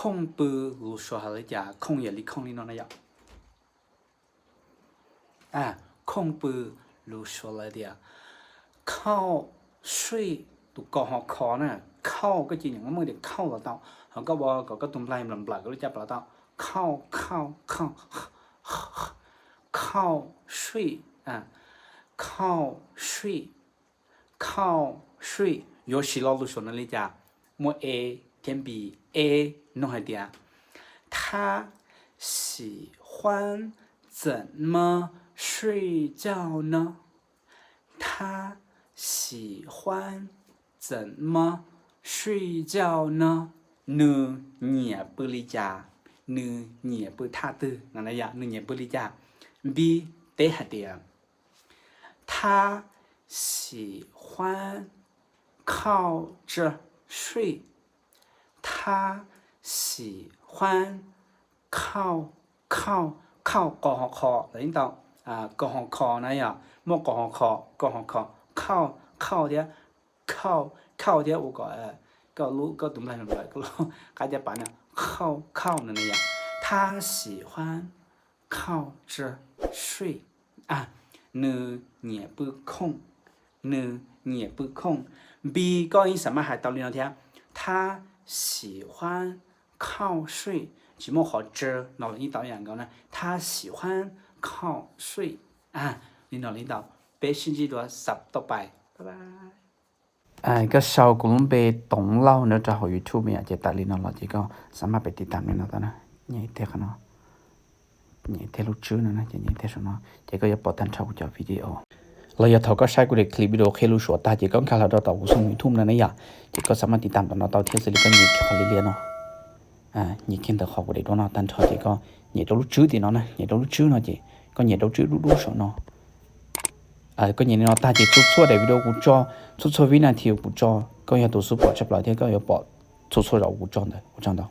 Khooj pw lus Suav hais li cas? Khooj yog li khooj li no na yom. Khooj pw lus Suav lawv tias khauj suij, tus ko ho kho na. Khauj koj cia nyeem muaj tias khauj los tau, ho koj ua kom koj tus nplaig nplawm nplawm koj lub caj pas los tau. Khauj, khauj, khauj, khauj suij, khauj suij, khauj suij. Yuav siv lo lus Suav no li cas? Muaj e thiab b. E nug hais tias 他喜欢怎么睡觉呢？他喜欢怎么睡觉呢？ Nws nyiam pw li cas? Nws nyiam pw thaj twg no na yom? Nws nyiam pw li cas? B teb hais tias 他喜欢靠着睡。他喜欢靠，靠, 靠 qo ho kho, los yeej tau, ko ho kho na yom, muaj qo ho kho, ko ho kho, khauj, khauj thiab, khauj, khauj thiab ua kom koj lub, koj tus nplaig nplawm koj lub qab caj pas no, khauj, khauj no na yom. 他喜欢靠着睡. Nws nyiam pw khooj, nws nyiam pw khooj. B koj yeej xav mas hais tau li no thiab, 他喜欢靠睡, tsis muaj qhov 着 no los yeej tau ib yam nkaus na, 他喜欢靠睡. Li no los yeej tau. Peb sib ntsib dua xab toj pais. Koj sau kuv lub npe Toov Lauj no rau hauv YouTube yom, ces tawm li no los ces koj xav mas pem tiv tam li no tau na. Nyem tej qhov no, nyem tej lub tswb no, ces nyem tej saum no, ces koj yuav pom tag nrho kuv cov video. Los yog thaum koj saib kuv daim clip video qhia lus Suav tag ces koj nkag los rau tom kuv xoo YouTube no na yom, ces koj xav mas tiv tam tom no tau thiab xws li koj nyem kiag qhov liab liab no. Nyem kiag ntawm qhov kuv daim duab no tag nrho ces koj nyem rau lub tswb tim no na, nyem rau lub tswb no ces koj nyem rau tswb dub dub saum no. Koj nyem li no tag ces txhua txhua daim video kuv tso, txhua txhua vib nas this kuv tso, koj yog tus xub pom tshaj plaws thiab koj yuav pom txhua txhua zaus kuv tso ntawd. Ua tsaug ntau.